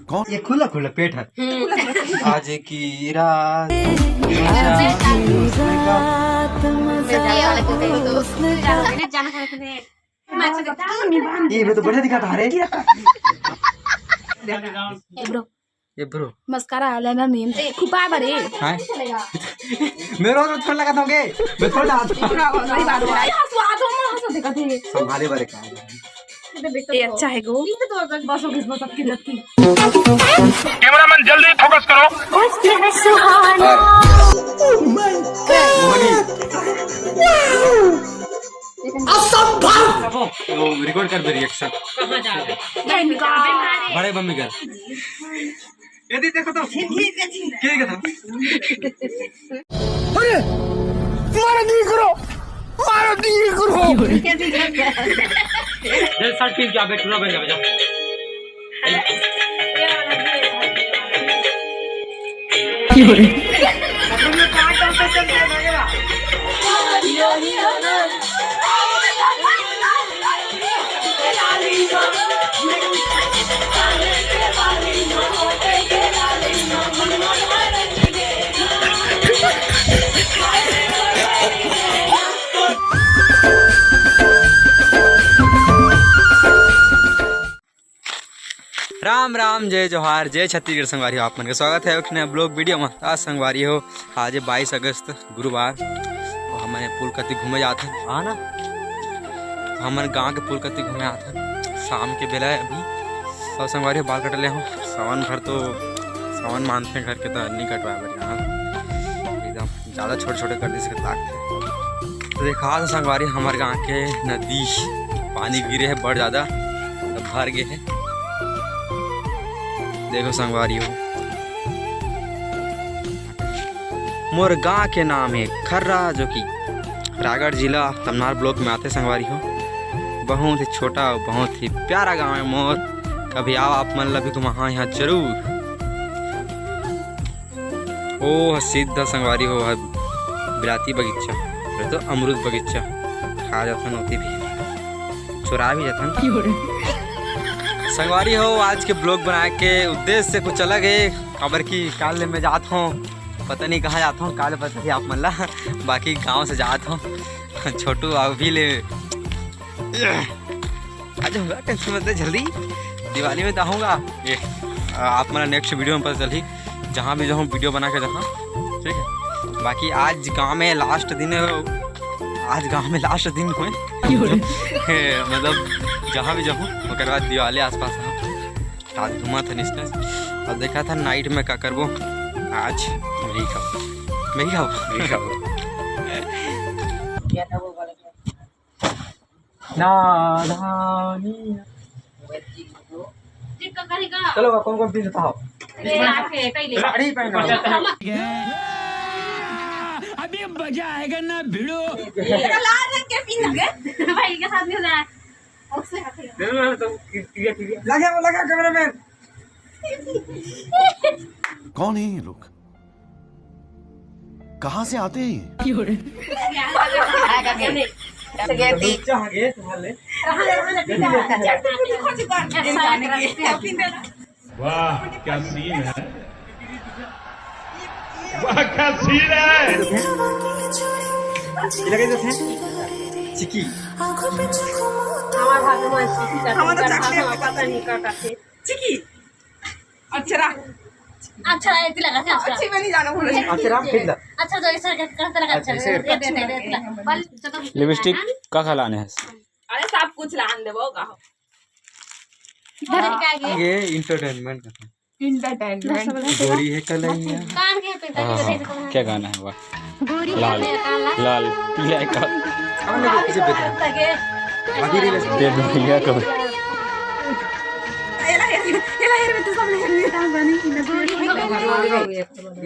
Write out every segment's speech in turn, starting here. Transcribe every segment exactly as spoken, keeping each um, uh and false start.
कौन? ये खुला खुला पेट है। आज की रात। ये मैं तो बढ़िया दिखा था रे। ए ब्रो, ये ब्रो। मस्कारा, eyeliner नहीं है, खुपा बरे। हाँ। मेरे को थोड़ा लगा था, ओके। मैं थोड़ा डाल। सही बात है। हंसो, आ तो हंसो, देखा थे। संभाले बारे का। ये अच्छा है गो। बस हो गई, बस, अबकी, अबकी। कैमरामैन, जल्दी फोकस करो। वो रिकॉर्ड कर दे रिएक्शन। बड़े मम्मी कर। ये दी देखो तो। क्या कहता? अरे, मारो दी करो, मारो दी करो। जल्दी शर्ट पहन के आ, बैठ, पूरा पहन के आ, जा। राम राम, जय जोहार, जय छत्तीसगढ़ संगवारी हो। आप मन के स्वागत है एक नया ब्लॉग वीडियो में। आज संगवारी हो, आज है बाईस अगस्त, गुरुवार, और हमन पुल कति घूमे जात हन। हाँ ना, तो हमन गांव के पुल कति घूमे आत हन। शाम के बेला है अभी। और संगवारी हो, बाल कटले हो, सावन भर तो सावन मानते घर के, तो नहीं कटवाए बर यहाँ एकदम ज्यादा छोटे छोटे कर दिस हे ताक। तो देखा तो संगवारी, हमर गांव के नदी पानी गिरे है बड़ ज्यादा, तो भर गे है। देखो संगवारी हो, मोर गांव के नाम है खर्रा, जो कि रायगढ़ जिला तमनार ब्लॉक में आते संगवारी हो। बहुत ही छोटा और बहुत ही प्यारा गांव है मोर। कभी आओ, आप मन ला भी घुमाहा यहाँ जरूर। ओ ह सीधा संगवारी हो, ह बिलाती बगीचा, अरे तो अमरूद बगीचा। खा जाथन ओती भी, चुरा भी जाथन। संगवारी हो, आज के ब्लॉग बनाए के उद्देश्य कुछ अलग है, काबर कि काल ले मैं जात हूँ, पता नहीं कहाँ जात हूँ, काल पता ही आप मन ला। बाकी गाँव से जात हूँ, छोटू अभी ले आज होगा, टेंशन मत ले, जल्दी दिवाली में तो आऊँगा। ये, आ, आप मन नेक्स्ट वीडियो में पता चलही, जहाँ भी जाऊँ वीडियो बना के जाऊँ, ठीक है। बाकी आज गाँव में लास्ट दिन है, आज गाँव में लास्ट दिन हुए। मतलब जहाँ भी जाऊँ, ओकर बाद दिवाली आसपास है। आज घूमा था निस्टर और देखा था नाइट में का करबो। आज मैं ही खाऊँ, मैं ही खाऊँ, मैं ही खाऊँ। नाधानी। चलो, कौन कौन पीस बताओ? साड़ी पहनो। अभी मजा आएगा ना भिड़ो। लाल रंग के पीस गए। भाई के साथ में जाए। लगा वो, लगा कैमरामैन। कौन है ये लोग? कहाँ से आते हैं ये? बच्चा आगे तुम्हारे। वाह, क्या सीन है। वाह, क्या सीन है। लगे तो थे चिकी। हमारा हाथ में चिकी का, हमारा चॉकलेट का पता नहीं का, का चिकी। अच्छा, अच्छा, ऐसे लगा था, अच्छा। अच्छी बनी जाना बोले। अच्छा, राम, ठीक लगा। अच्छा, तो ऐसा करके लगा, अच्छा, अच्छा, ऐसे ये दे दे, दे दे। बल, चलो। लिपस्टिक का खा लाने हैं? अरे, सब कुछ लान देबो का। इधर क्या ये? ये एंटरटेनमेंट का था। एंटरटेनमेंट। गोरी है कलैया। कान के पे हाँ, हाँ, क्या गाना है वाह? लाल, काला। लाल, पीला का। अब मैं पीछे बैठा। अभी रील पेट भैया को।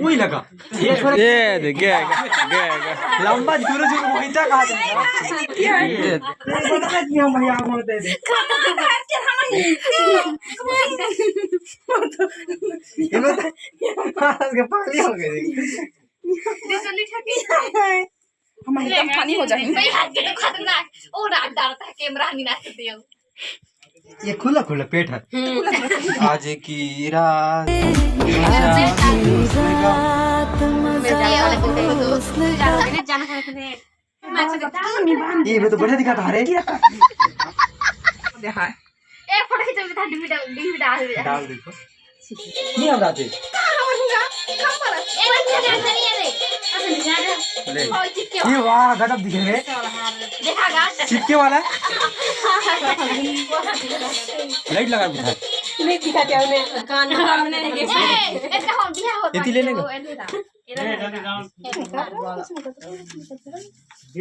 वही लगा। ये थोड़ा ये देख, गया, गया, गया, गया। लंबा झूरो झूरो वही तक आ जाएगा। ये पता नहीं कि हम भैया को दे दे। ये बता, ये पागल हो गए। हमारे एकदम फनी हो जाएंगे। भाई, हाथ के तो खतरनाक। ओ, रात डालता है, कैमरा नहीं ना दियो। ये खुला खुला पेट है। आज की रात। ये मैं तो बढ़िया दिखा था रे। एक फोटो खींच, डाल दे। डाल देखो। नहीं हम डालते। ले। ये वाह, गजब दिखे रे। देखा गा? चिपके वाला। लाइट लगा बुझा। नहीं दिखा क्या उन्हें? कान में हमने नहीं देखा। ए, इसका हम दिया होता। ये ले लेगा।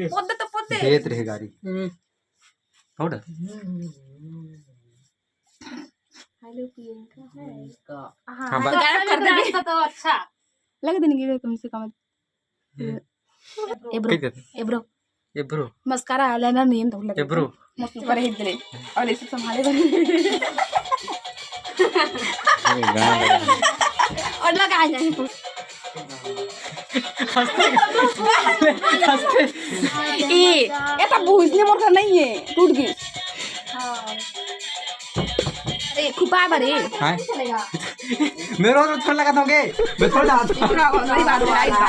पोते तो पोते। देत रहे गाड़ी। हम्म। छोड़। हेलो प्रियंका है। हाँ, हाँ, बस। तो गायब कर देंगे। तो अच्छा। लगा देंगे कम से कम। हम्म। एब्रो। कई कर? एब्रो। एब्रो। मस्कारा, आईलाइनर नहीं तो लगा। एब्रो। मस्त पर हिट दे। और इसे संभाले बने। और लगा आ जाए। हंसते, हंसते। ए, ये तो भूसने मोर का नहीं है, टूट गई। अरे, खुपा बरे। हाँ। मेरे को तो थोड़ा लगा था, ओके? मैं थोड़ा डालता हूँ। सही बात है,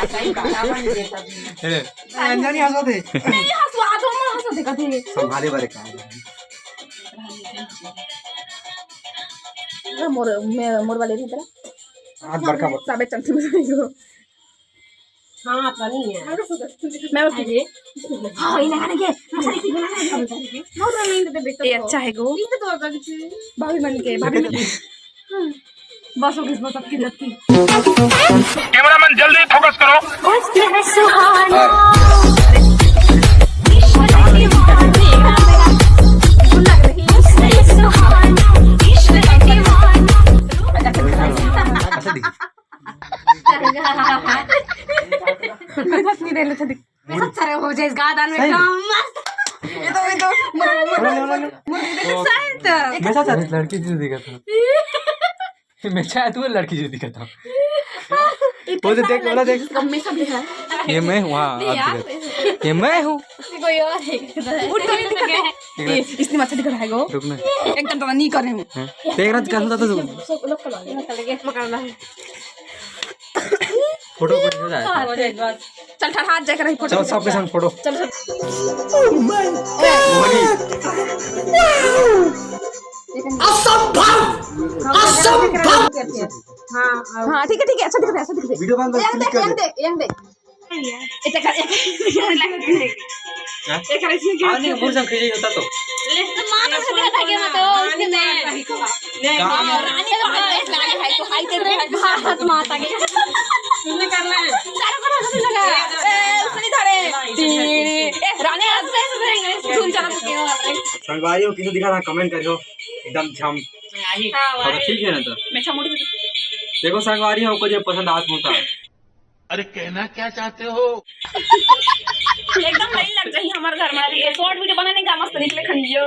सही बात है, सही बात है। ए, अंजनी हंसो दे। नहीं, हंसवा दो, मैं हंसो दे कभी। संभाले बरे का है? मोर, मैं, मोर वाले भी तेरा। हाथ बड़का बड़का। साबे चंटी में जाएगो। हाँ, पानी है। मैं बस तुझे। हाँ, ये लगा देंगे। मछली की बना देंगे। ये अच्छा है गो। भाभी बन के, भाभी बन के। बस हो गई, बस अब की गलती। कैमरामैन, जल्दी फोकस करो। अच्छा दिख। नहीं दे ले, अच्छा दिख। अच्छा रे, हो जाए, गा दान में सही। काम मस्त। ये तो, ये तो, मुर-, मुर-, बोलो, बोलो, बोलो। मुर-, मुर-, सही तो। मैं साथ साथ लड़की जी दिखा था। मैं चाहे तू लड़की जी दिखा था। वो तो देख, वो तो देख। कम में सब लिखा है। ये मैं हूँ, हाँ, नहीं आप यार। दिखा। ये मैं हूँ। कोई और है। उठ के नहीं दिखा। ये इसने अच्छा दिखा रहा है वो। रुक ना। एकदम तो नहीं कर रहे हूँ। हाँ? देख रहा था, कसम था तू। सब लोग को लगे, निकल गए, पकड़ना है। फोटो, फोटो हो जाए। हाँ, हो जाए, बस। चल, ठहर, हाथ जाकर रही फोटो। चल, सबके संग फोटो। चल, चल। Oh my God! असंभव! असंभव! हाँ, हाँ, ठीक है, ठीक है, अच्छा दिख रहा है, अच्छा दिख रहा है। वीडियो बंद कर, क्लिक कर दे। देख, ये देख। ये देख। हाँ? हाँ, नहीं, मुझे खींचे होता तो। ले, तो माँ तो उसने देखा था कि मैं तो उसके में। नहीं। हाँ, रानी को हाथ लगा के भाई को हाई दे दे, हाथ माता के। तुमने करना है। सारा को हाथ लगा। ए, उसने धरे। ए, रानी हाथ से ऐसे धरेंगे। धुन चला चुकी हो। संगवारी हो, किसे दिखा था, कमेंट करियो। एकदम झम। हाँ, और भाई। ठीक है ना तो? मैं झम उड़ गई। देखो संगवारी हो, को जो पसंद आत होता। अरे, कहना क्या चाहते हो? एकदम नहीं लग जाही हमारे घर में। ये शॉर्ट वीडियो बनाने का मस्त निकले खनियो।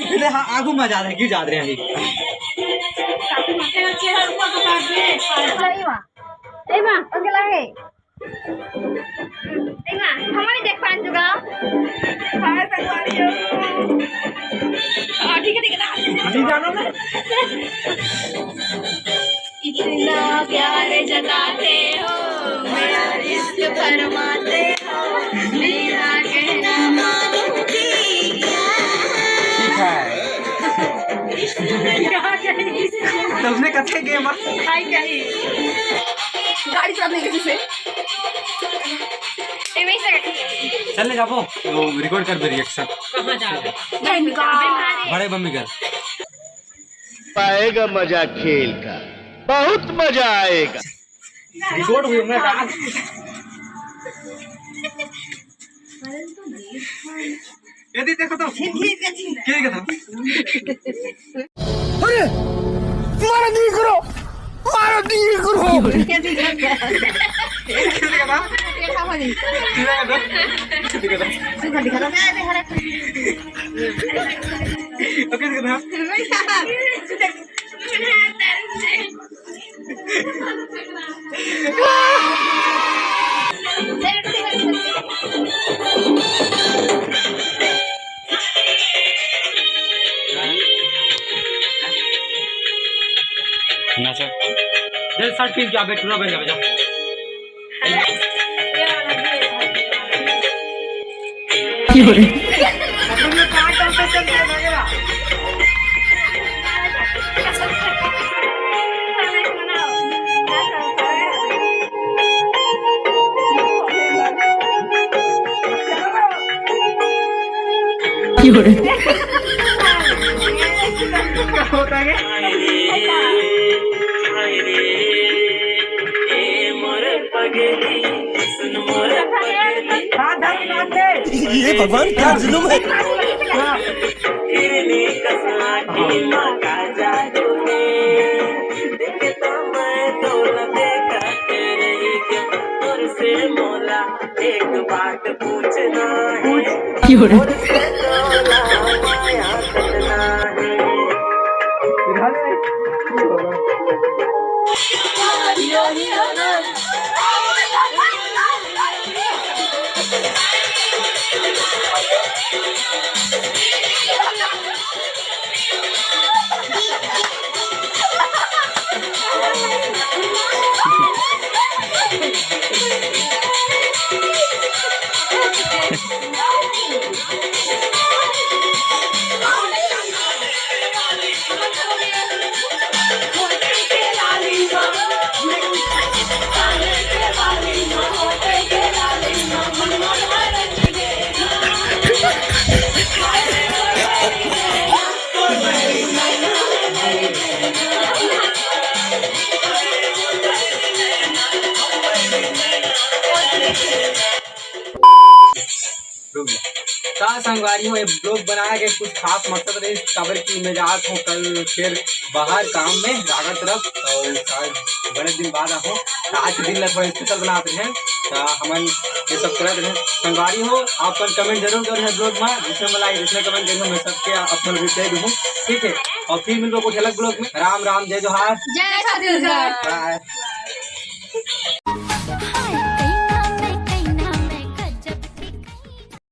अरे हाँ, आगू में जा रहे हैं, क्यों जा रहे हैं अभी? सही बात। ए माँ, ओके लागे। ए माँ, हमारे देख पान जुगा। हाय संगवारी हो। हाँ, ठीक है, ठीक है, ना। नहीं जाना ना। इतना प्यार जताते हो, बड़ा रिस्क फरमाते हो, मेरा कहना मानोगी क्या? ठीक है। तुमने कथे के माँ? हाय कही। गाड़ी चलाने किसी से? ए, वही से। चल ले जाबो, वो रिकॉर्ड कर दे रिएक्शन। कहाँ जाबो? बड़े मम्मी घर। आएगा मजा खेल का, बहुत मजा आएगा। रिकॉर्ड हुई मैं कहा। यदि देखो तो। क्या कहता? अरे, मारो दी करो, मारो दी करो। क्या दिखा? क्या दिखा? क्या दिखा? ओके, दिखा। ना सर। दे सर, ठीक जा, बैठ, लो, बैठ जा, बैठ जा। ये भगवान, क्या जुलुम है। रुक जा। का संगवारी हो, ये vlog बनाए के कुछ खास मकसद रहिस, काबर कि मैं जात हूँ कल फिर बाहर काम में रागा तरफ, और आज बड़े दिन बाद आहूँ, तो आज के दिन ला थोड़ा special बनात रहे, तो हमन ये सब करत रहे। संगवारी हो, आप मन comment जरूर करो ये vlog में, जिसने मैं like, जिसने comment करो, मैं सबके अपन reply दूँ, ठीक है। और फिर मिलबो कुछ अलग vlog में। राम राम, जय जोहार, जय छत्तीसगढ़। Bye।